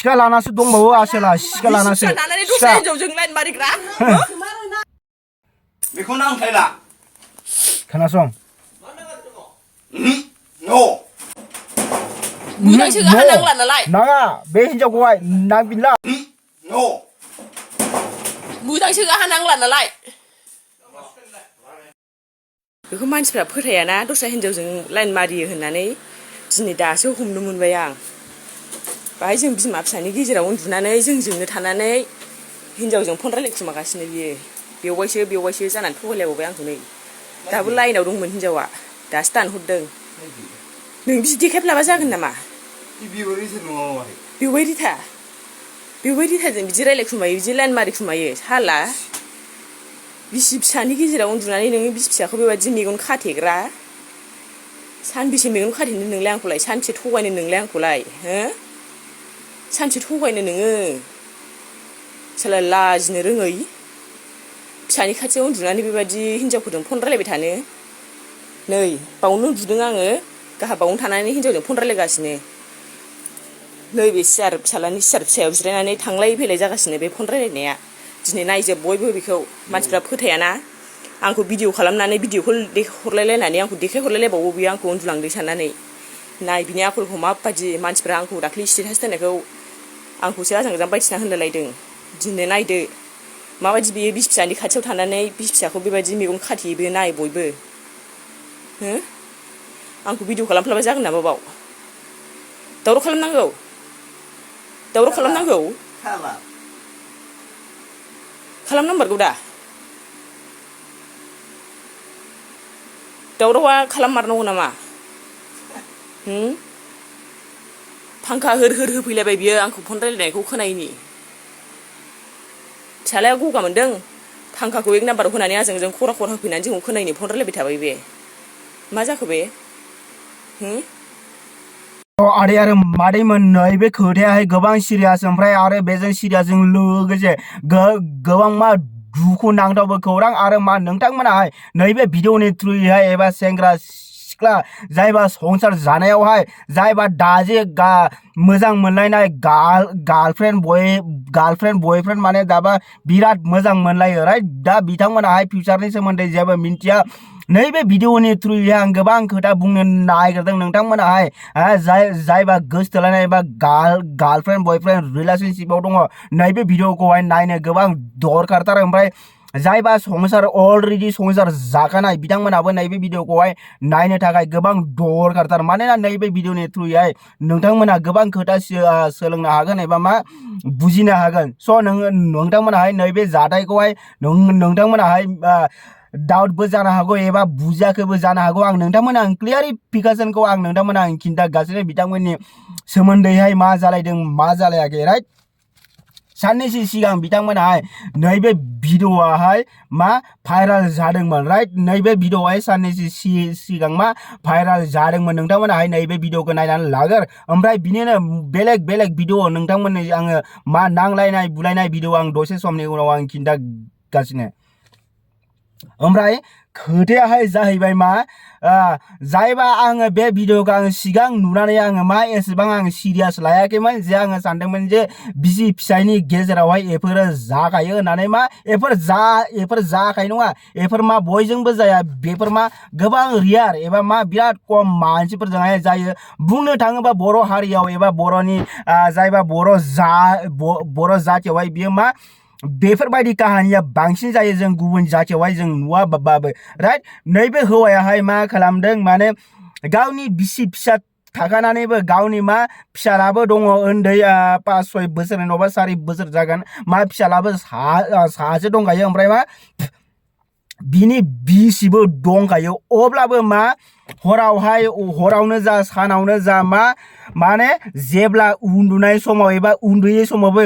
시가 라나서 동바워 아실라 시가 라나서 나는 도시에 저정란 말이그라 메코낭 탈라 가나송 노 무당시가 하나를 날라이 나가 매hin자 고아이 나빌라 노 무당시가 하나를 날라이 बेखौ मानसिफ्रा फोथायाना दस्रा हिनजावजों लाइन मारियो होननानै दिनै दासो हमनो मोनबाय आं बाहाय जों बिमा फिसानि गेजेराव उन्दुनानै जोंजोंनो थानानै हिनजावजों फन रायलायखुमागासिनो बियो बेवबायसो जानानै थगायलायबावबाय आंखौ नै दाबो लाइनाव दंमोन हिनजावा दासो दानहरदों नों बिदि देखायफ्लाबा जागोन नामा बेवबाय रिथाजों बिदि रायलायखुमायो बिदि लाइन मारिखुमायो साला बिसि फिसानि गेजेराव उन्दुनानै नोङो बिसि फिसाखौ बेबायदि मेगन खाथेग्रा सानबेसे मेगन खाथेनो नोंलाय आंखौलाय सानसे थगायनो नोंलाय आंखौलाय हो सानसे थगायनो नोङो साला लाजिनो रोङै फिसानि खाथियाव उन्दुनानै बेबायदि हिनजावफोरजों फन रायलायबाय थानो नै बावनो उन्दुदों आङो गाहा बावनो थानानै हिनजावजों फन रायलायगासिनो नैबे सियार फिसालानि सियार फिसायाव जिरायनानै थांलाय फैलाय जागासिनो बे फन रायलायनाया दिनै नायजोब बयबो बेखौ मानसिफ्रा फोथायाना आंखौ भिडिअ खालामनानै भिडिअखौ हरलायलायनानै आंखौ देखायहरलायलायबावो बियो आंखौ उन्दुलांदों साननानै नाय बिनि आखलखौ माबायदि मानसिफ्रा आंखौ दाख्लै स्टेटास दोननायखौ आंखौसो आजां गाजां बायदिसिना होनलायलायदों दिनै नायदो माबायदि बियो बिसि फिसानि खाथियाव थानानै बिसि फिसाखौ बेबायदि मेगन खाथेयो नाय बयबो हो आंखौ भिडिअ खालामफ्लाबा जागोन नामा बाव दावराव खालामनांगौ खालामनांबारगौ दा दावरावआ खालाममारनांगौ नामा फांखा होफैलायबाय बियो आंखौ फन रायलायनायखौ खोनायैनि फिसालाया गगा मोनदों फांखाखौ 1 नाम्बाराव होनानै आजों खरा होफैनानै जोंखौ खोनायैनि फन रायलायबाय थाबाय बे मा जाखो बे आरे आरो मादैमोन नैबे खोथायाहाय गोबां सिरियास ओमफ्राय आरो बेजों सिरियासजों लोगोसे गोबां मा दुखु नांथावबो खौरां आरो मा नोंथांमोनाहाय नैबे भिडिअनि थ्रुयैहाय एबा सेंग्रा सिख्ला जायबा संसार जानायावहाय जायबा दाजे मोजां मोनलायनाय गार्लफ्रेन्ड बयफ्रेन्ड माने दाबा बिराद मोजां मोनलायो राइट दा बिथांमोनाहाय फिउचारनि सोमोन्दै जेबो मिन्थिया नैबे भिडिअनि थ्रुयै आं गोबां खोथा बुंनो नागिरदों नोंथांमोनाहाय जायबा गोसथोलायनाय एबा गार्लफ्रेन्ड बयफ्रेन्ड रिलेशनशिपआव दङ नैबे भिडिअखौहाय नायनो गोबां दरखारथार ओमफ्राय जायबा अलरेडि संसार जाखानाय बिथांमोनाबो नैबे भिडिअखौहाय नायनो थाखाय गोबां दरखारथार मानोना नैबे भिडिअनि थ्रुयै नोंथांमोना गोबां खोथा सोलोंनो हागोन एबा मा बुजिनो हागोन स' नोंथांमोनाहाय नैबे जाथायखौहाय नोंथांमोनाहाय डाउटबो जानो हागौ एबा बुजियाखैबो जानो हागौ आं नोंथांमोना क्लियारिफिकेसनखौ आं नोंथांमोना खिन्थागासिनो बिथांमोननि सोमोन्दैहाय मा जालायदों मा जालायाखै राइट साननैसो सिगां बिथांमोनाहाय नैबे भिडिअआहाय मा भाइराल जादोंमोन राइट नैबे भिडिअआहाय साननैसो सिगां मा भाइराल जादोंमोन नोंथांमोनाहाय नैबे भिडिअखौ नायनानै लागोर ओमफ्राय बिनिनो बेलेग भिडिअ नोंथांमोननि आङो मा नांलायनाय बुलायनाय भिडिअ आं दसे समनि उनाव आं खिन्थागासिनो ओमफ्राय खोथायाहाय जाहैबाय मा जायबा आङो बे भिडिअखौ आङो सिगां नुनानै आङो मा एसेबां आं सिरियास लायाखैमोन जे आङो सानदोंमोन जे बिसि फिसायनि गेजेरावहाय एफोरो जाखायो होननानै मा एफोर जाखायो नङा एफोर मा बयजोंबो जाया बेफोर मा गोबां रियार एबा मा बिराद खम मानसिफोरजोंहाय जायो बुंनो थाङोबा बर' हारियाव एबा बर'नि जायबा बर' जातियावहाय बियो मा बेफोरबायदि काहानिया बांसिन जायो जों गुबुन जातियावहाय जों नुवाबाबो राइट नैबे हौवायाहाय मा खालामदों माने गावनि बिसि फिसा थाखानानैबो गावनि मा फिसालाबो दङ उन्दै 5-6 बोसोर नङाबा 4 बोसोर जागोन मा फिसालाबो सासे दंखायो ओमफ्राय मा बिनि बिसिबो दंखायो अब्लाबो मा हरावनो जा सानावनो जा माने जेब्ला उन्दुनाय समाव एबा उन्दुयै समावबो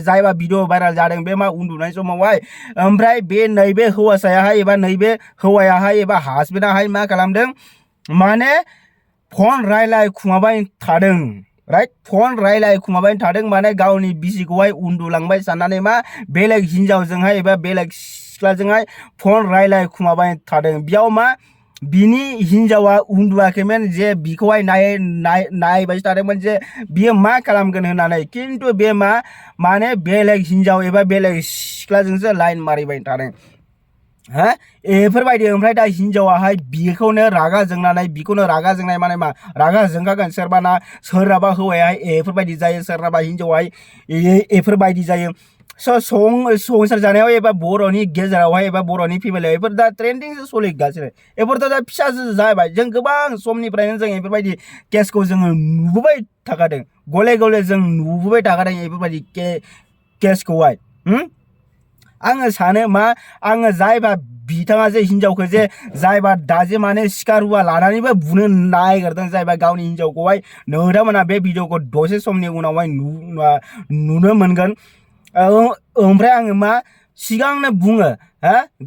जायबा भिडिअ भाइराल जादों बे मा उन्दुनाय समावहाय ओमफ्राय बे नैबे हौवासायाहाय एबा नैबे हौवायाहाय एबा हासबेन्डाहाय मा खालामदों माने फन रायलायखुमाबाय थादों राइट फन रायलायखुमाबाय थादों माने गावनि बिसिखौहाय उन्दुलांबाय साननानै मा बेलेग हिनजावजोंहाय एबा बेलेग सिख्लाजोंहाय फन रायलायखुमाबाय थादों बेयाव मा बिनि हिनजावा उन्दुआखैमोन जे बिखौहाय नायबाय थादोंमोन जे बियो मा खालामगोन होननानै खिन्थु बे माने बेलेग हिनजाव एबा बेलेग सिख्लाजोंसो लाइन मारिबाय थादों हा एफोरबायदि ओमफ्राय दा हिनजावाहाय बिखौनो रागा जोंनाय माने मा रागा जोंखागोन सोरनाबा हौवायाहाय एफोरबायदि जायो सोरनाबा हिनजावाहाय एफोरबायदि जायो संसार जानायाव एबा बर'नि गेजेरावहाय एबा बर'नि फेमिलियाव एफोर दा ट्रेन्डिंसो सोलिगासिनो एफोरथ' दा फिसासो जाबाय जों गोबां समनिफ्रायनो जों एफोरबायदि केसखौ जोङो नुबोबाय थाखादों गले गले जों नुबोबाय थाखादों एफोरबायदि केसखौहाय आङो सानो मा आङो जायबा बिथाङा जे हिनजावखौ जे जायबा दाजे माने सिखा रुवा लानानैबो बुनो नागिरदों जायबा गावनि हिनजावखौहाय नोंथांमोना बे भिडिअखौ दसे समनि उनावहाय नुनो मोनगोन ओमफ्राय आङो मा सिगांनो बुङो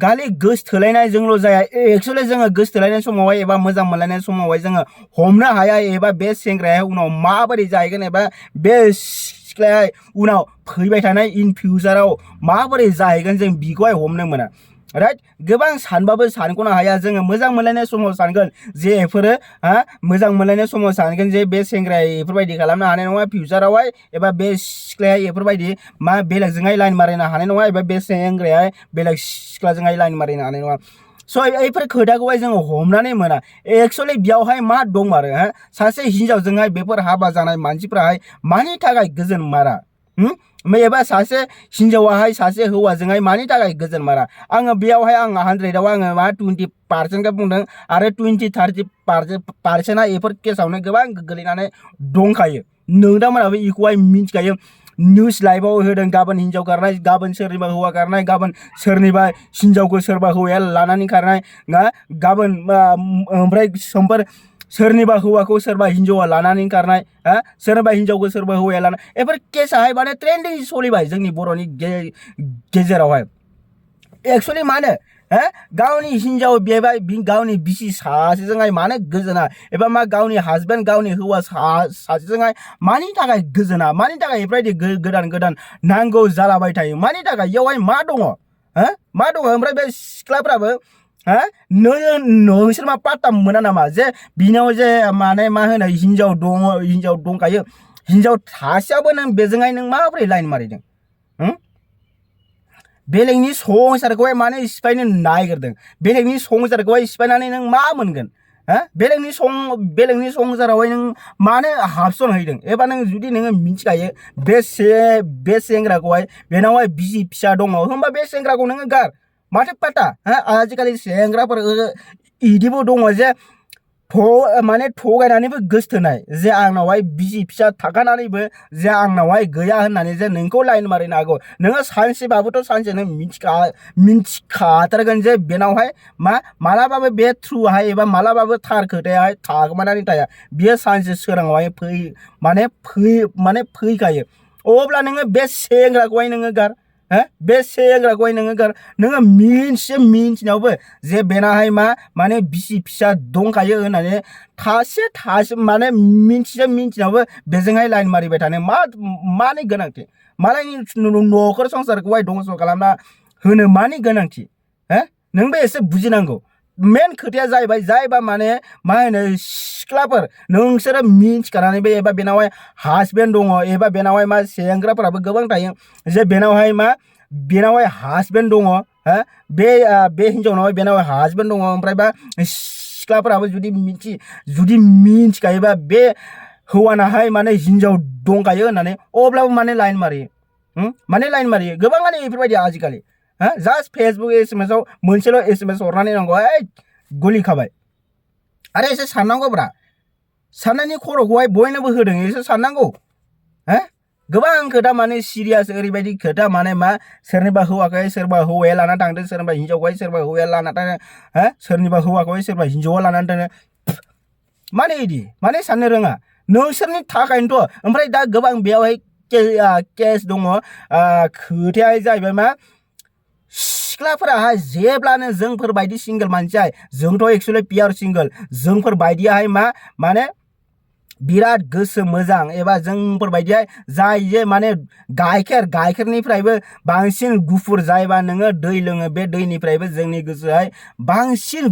खालि गोसथोलायनायजोंल' जाया एक्चुअलि जोङो गोसथोलायनाय समावहाय एबा मोजां मोनलायनाय समावहाय जोङो हमनो हाया एबा बे सेंग्राया उनाव माबोरै जाहैगोन एबा बे सिख्लाया उनाव फैबाय थानाय इन फिउचाराव माबोरै जाहैगोन जों बिखौहाय हमनो मोना राइट गोबां सानबाबो सानख'नो हाया जोङो मोजां मोनलायनाय समाव सानगोन जे एफोरो मोजां मोनलायनाय समाव सानगोन जे बे सेंग्राया एफोरबायदि खालामनो हानाय नङा फिउचारावहाय एबा बे सिख्लाया एफोरबायदि बेलेगजोंहाय लाइन मारिनो हानाय नङा एबा बे सेंग्राया बेलेग सिख्लाजोंहाय लाइन मारिनो हानाय नङा स' एफोर खोथाखौहाय जोङो हमनानै मोना एक्चुअलि बेयावहाय मा दंमारो सासे हिनजावजोंहाय बेफोर हाबा जानाय मानसिफ्राहाय मानि थाखाय गोजोन मारा एबा सासे हिनजावाहाय सासे हौवाजोंहाय मानि थाखाय गोजोन मारा आङो बेयावहाय आङो 100आव आङो मा 20% बुंदों आरो 20-30% एफोर केसावनो गोबां गोग्लैनानै दंखायो नोंथांमोनाबो इखौहाय मिथिखायो निउस लाइभआव होदों गाबोन हिनजाव खारनाय गाबोन सोरनिबा हौवा खारनाय गाबोन सोरनिबा हिनजावखौ सोरबा हौवाया लानानै खारनाय गाबोन ओमफ्राय समफोर सोरनिबा हौवाखौ सोरबा हिनजावा लानानै खारनाय सोरबा हिनजावखौ सोरबा हौवाया लानाय एफोर केसाहाय माने ट्रेन्डिं सोलिबाय जोंनि बर'नि गेजेरावहाय एक्चुअलि मानो गावनि हिनजाव बेबा गावनि बिसि सासेजोंहाय मानो गोजोना एबा मा गावनि हासबेन्ड गावनि हौवा सासेजोंहाय मानि थाखाय गोजोना मानि थाखाय बेफोरबायदि गोदान नांगौ जालाबाय थायो मानि थाखाय इयावहाय मा दङ ओमफ्राय बे सिख्लाफ्राबो नोंसोर मा पात्ता मोना नामा जे बिनाव जे माने मा होनो हिनजाव दंखायो हिनजाव थासेयावबो नों बेजोंहाय नों माबोरै लाइन मारिदों बेलेगनि संसारखौहाय माने सिफायनो नागिरदों बेलेगनि संसारखौहाय सिफायनानै नों मा मोनगोन बेलेगनि संसारावहाय नों मानो हाबसनहैदों एबा नों जुदि नोङो मिथिखायो बे सेंग्राखौहाय बेनावहाय बिसि फिसा दङ होमबा बे सेंग्राखौ नोङो गार माथो पात्ता आजिखालि सेंग्राफोर इदिबो दङ जे माने थगायनानैबो गोसथोनाय जे आंनावहाय बिसि फिसा थाखानानैबो जे आंनावहाय गैया होननानै जे नोंखौ लाइन मारिनो हागौ नोङो सानसेबाबोथ' सानसे नों मिथिखाथारगोन जे बेनावहाय मालाबाबो बे थ्रुहाय एबा मालाबाबो थार खोथायाहाय थाखोमानानै थाया बियो सानसे सोराङावहाय फैखायो अब्ला नोङो बे सेंग्राखौहाय नोङो गार बे सेंग्राखौहाय नोङो गार नोङो मिन्थिनायावबो जे बेनाहाय माने बिसि फिसा दंखायो होननानै थासे माने मिन्थिनायावबो बेजोंहाय लाइन मारिबाय थानो मानि गोनांथि मालायनि न'खर संसारखौहाय दंस' खालामना होनो मानि गोनांथि नोंबो एसे बुजिनांगौ मेन खोथाया जाहैबाय जायबा माने मा होनो सिख्लाफोर नोंसोरो मिन्थिखानानैबो एबा बेनावहाय हासबेन्ड दङ एबा बेनावहाय सेंग्राफोराबो गोबां थायो जे बेनावहाय हासबेन्ड दङ बे हिनजावनावहाय बेनावहाय हासबेन्ड दङ ओमफ्राय सिख्लाफोराबो जुदि मिन्थिखायोबा बे हौवानाहाय माने हिनजाव दंखायो होननानै अब्लाबो माने लाइन मारियो गोबाङानो बेफोरबायदि आजिखालि जास्ट फेसबुक एसएमएसआव मोनसेल' एसएमएस हरनानै नांगौ गलि खाबाय आरो एसे साननांगौब्रा साननायनि खर'खौहाय बयनोबो होदों एसे साननांगौ गोबां खोथा माने सिरियास ओरैबायदि खोथा माने सोरनिबा हौवाखौहाय सोरबा हौवाया लाना थांदों सोरनिबा हिनजावखौहाय सोरबा हौवाया लाना थाङो सोरनिबा हौवाखौहाय सोरबा हिनजावा लानानै थाङो माने इदि माने साननो रोङा नोंसोरनि थाखायनोथ' ओमफ्राय दा गोबां बेयावहाय केस दङ खोथाया जाहैबाय सिख्लाफोराहाय जेब्लानो जोंफोरबायदि सिंगोल मानसिया जोंथ' एक्चुअलि पियर सिंगोल जोंफोरबायदियाहाय माने बिराद गोसो मोजां एबा जोंफोरबायदिहाय जाय जे माने गाइखेरनिफ्रायबो बांसिन गुफुर जायबा नोङो दै लोङो बे दैनिफ्रायबो जोंनि गोसोआहाय बांसिन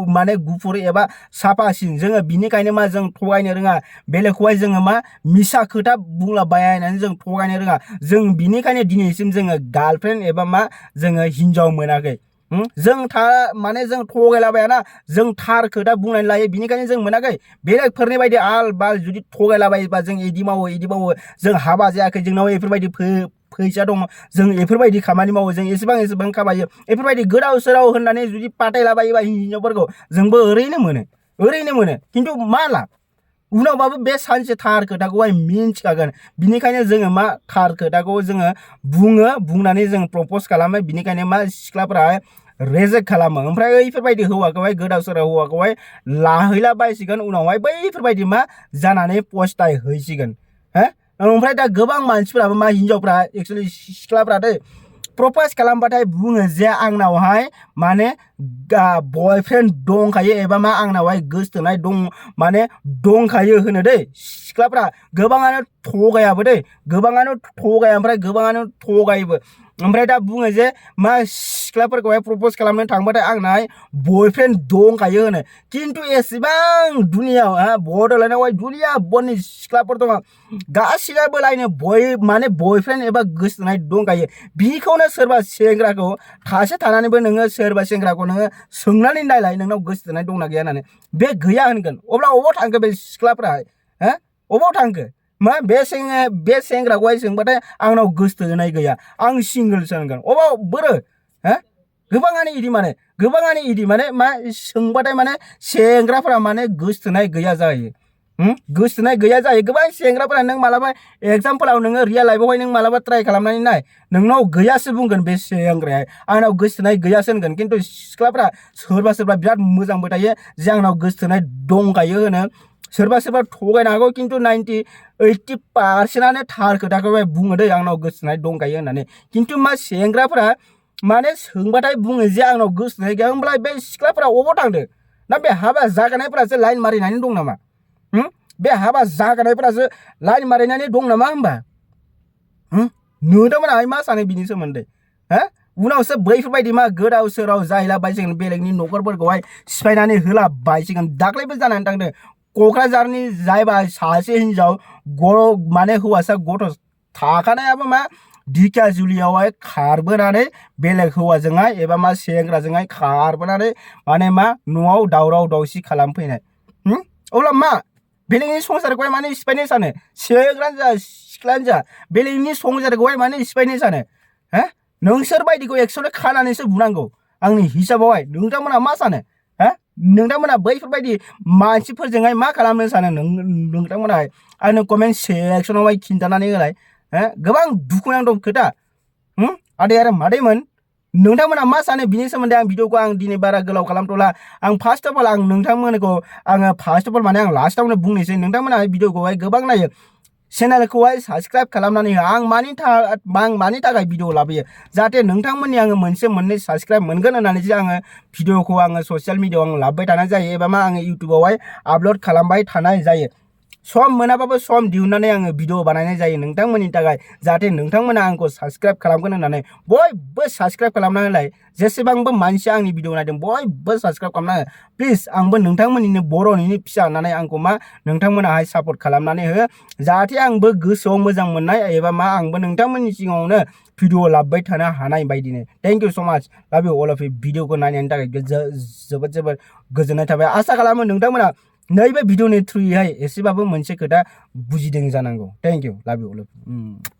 माने गुफुर एबा साफासिन जोङो बिनिखायनो मा जों थगायनो रोङा बेलेगखौहाय जोङो मा मिसा खोथा बुंलाबाया होननानै जों थगायनो रोङा जों बिनिखायनो दिनैसिम जोङो गार्लफ्रेन्ड एबा मा जोङो हिनजाव मोनाखै जों माने जों थगायलाबायाना जों थार खोथा बुंनानै लायो बिनिखायनो जों मोनाखै बेलेगफोरनि बायदि आल बाल जुदि थगायलाबायोबा जों इदि मावो जों हाबा जायाखै जोंनाव बेफोरबायदि फैसा दङ जों बेफोरबायदि खामानि मावो जों एसेबां खामायो बेफोरबायदि गोदाव सोराव होननानै जुदि पाथायलाबायोबा हिनजावफोरखौ जोंबो ओरैनो मोनो खिन्थु मा लाब उनावबाबो बे सानसे थार खोथाखौहाय मिन्थिखागोन बिनिखायनो जोङो मा थार खोथाखौ जोङो बुंनानै जों प्रप'ज खालामो बिनिखायनो मा सिख्लाफोरा रेजेक्ट खालामो ओमफ्राय बैफोरबायदि हौवाखौहाय गोदाव सोराव हौवाखौहाय लाहैला बायसिगोन उनावहाय बैफोरबायदि मा जानानै पस्तायहैसिगोन ओमफ्राय दा गोबां मानसिफोराबो मा हिनजावफ्रा एक्सुवेलि सिख्लाफ्राथ' प्रप'ज खालामबाथाय बुङो जे आंनावहाय माने बयफ्रेन्ड दंखायो एबा मा आंनावहाय गोसथोनाय माने दंखायो होनो दै सिख्लाफ्रा गोबाङानो थगायाबो दै गोबाङानो थगाया ओमफ्राय गोबाङानो थगायोबो ओमफ्राय दा बुङो जे मा सिख्लाफोरखौहाय प्रप'ज खालामनो थांबाथाय आंनाहाय बयफ्रेन्ड दंखायो होनो खिन्थु एसेबां दुनियाव बड'लेण्डआवहाय दुनिया बननि सिख्लाफोर दङ गासिनाबो लायनो माने बयफ्रेन्ड एबा गोसथोनाय दंखायो बिखौनो सोरबा सेंग्राखौ थासे थानानैबो नोङो सोरबा सेंग्राखौ नोङो सोंनानै नायलाय नोंनाव गोसथोनाय दंना गैया होननानै बे गैया होनगोन अब्ला अबाव थांखो बे सिख्लाफ्राहाय अबाव थांखो मा बे सेंग्राखौहाय सोंबाथाय आंनाव गोसथोनाय गैया आं सिंगोलसो होनगोन अबाव बोरो गोबाङानो इदि माने मा सोंबाथाय माने सेंग्राफोरा माने गोसथोनाय गैया जायो गोबां सेंग्राफोरा नों मालाबा एगजामपोलाव नोङो रियेल लाइफआवहाय नों मालाबा ट्राइ खालामनानै नाय नोंनाव गैयासो बुंगोन बे सेंग्राया आंनाव गोसथोनाय गैयासो होनगोन खिन्थु सिख्लाफ्रा सोरबा बिराद मोजांबो थायो जे आंनाव गोसथोनाय दंखायो होनो सोरबा थगायनो हागौ खिन्थु 80% थार खोथाखौहाय बुङो दै आंनाव गोसथोनाय दंखायो होननानै खिन्थु मा सेंग्राफ्रा माने सोंबाथाय बुङो जे आंनाव गोसथोनाय गैया होमब्ला बे सिख्लाफ्रा अबाव थांदो ना बे हाबा जागानायफोरासो लाइन मारिनानै दं नामा बे हाबा जागानायफोरासो लाइन मारिनानै दं नामा होमबा नोंथांमोनाहाय मा सानो बिनि सोमोन्दै उनावसो बैफोरबायदि मा गोदाव सोराव जाहैला बायसिगोन बेलेगनि न'खरफोरखौहाय सिफायनानै होला बायसिगोन दाख्लैबो जानानै थांदों क'क्राझारनि जायबा सासे हिनजाव माने हौवासा गथ' थाखानायाबो मा ढेकियाजुलियावहाय खारबोनानै बेलेग हौवाजोंहाय एबा मा सेंग्राजोंहाय खारबोनानै माने मा न'आव दावराव दावसि खालामफैनाय अब्ला मा बेलेगनि संसारखौहाय माने सिफायनो सानो सेंग्रायानो जा सिख्लायानो जा बेलेगनि संसारखौहाय माने सिफायनो सानो नोंसोर बायदिखौ एक्सुवेलि खानानैसो बुनांगौ आंनि हिसाबावहाय नोंथांमोना मा सानो नोंथांमोना बैफोरबायदि मानसिफोरजोंहाय मा खालामनो सानो नोंथांमोनाहाय आंनो कमेन्ट सेक्सनावहाय खिन्थानानै होलाय गोबां दुखुनांथाव खोथा आदै आरो मादैमोन नोंथांमोना मा सानो बिनि सोमोन्दै आं भिडिअखौ आं दिनै बारा गोलाव खालामथ'ला आं फार्स्ट अफ अल आं नोंथांमोनखौ आङो फार्स्ट अफ अल माने आं लास्टावनो बुंनोसै नोंथांमोना भिडिअखौहाय गोबां नायो चेनेलखौहाय साबस्क्राइब खालामनानै हो आं मानि थाखाय भिडिअ लाबोयो जाहाथे नोंथांमोननि आङो मोनसे मोननै साबस्क्राइब मोनगोन होननानैसो आङो भिडिअखौ आङो ससियेल मिडियाआव आं लाबोबाय थानाय जायो एबा मा आङो इउटुबावहाय आपल'ड खालामबाय थानाय जायो सम मोनाबाबो सम दिहुननानै आङो भिडिअ बानायनाय जायो नोंथांमोननि थाखाय जाहाथे नोंथांमोना आंखौ साबस्क्राइब खालामगोन होननानै बयबो साबस्क्राइब खालामना होलाय जेसेबांबो मानसिया आंनि भिडिअ नायदों बयबो साबस्क्राइब खालामना हो प्लिज आंबो नोंथांमोननिनो बर'निनो फिसा होननानै आंखौ मा नोंथांमोनाहाय सापर्ट खालामनानै हो जाहाथे आंबो गोसोआव मोजां मोननाय एबा मा आंबो नोंथांमोननि सिगाङावनो भिडिअ लाबोबाय थानो हानाय बायदिनो थेंक इउ स' माच लाभ इउ अल अफ इउ भिडिअखौ नायनायनि थाखाय जोबोद गोजोननाय थाबाय आसा खालामो नोंथांमोना नैबे भिडिअनि थ्रुयैहाय एसेबाबो मोनसे खोथा बुजिदों जानांगौ थेंक इउ लाभ इउ अल अफ इउ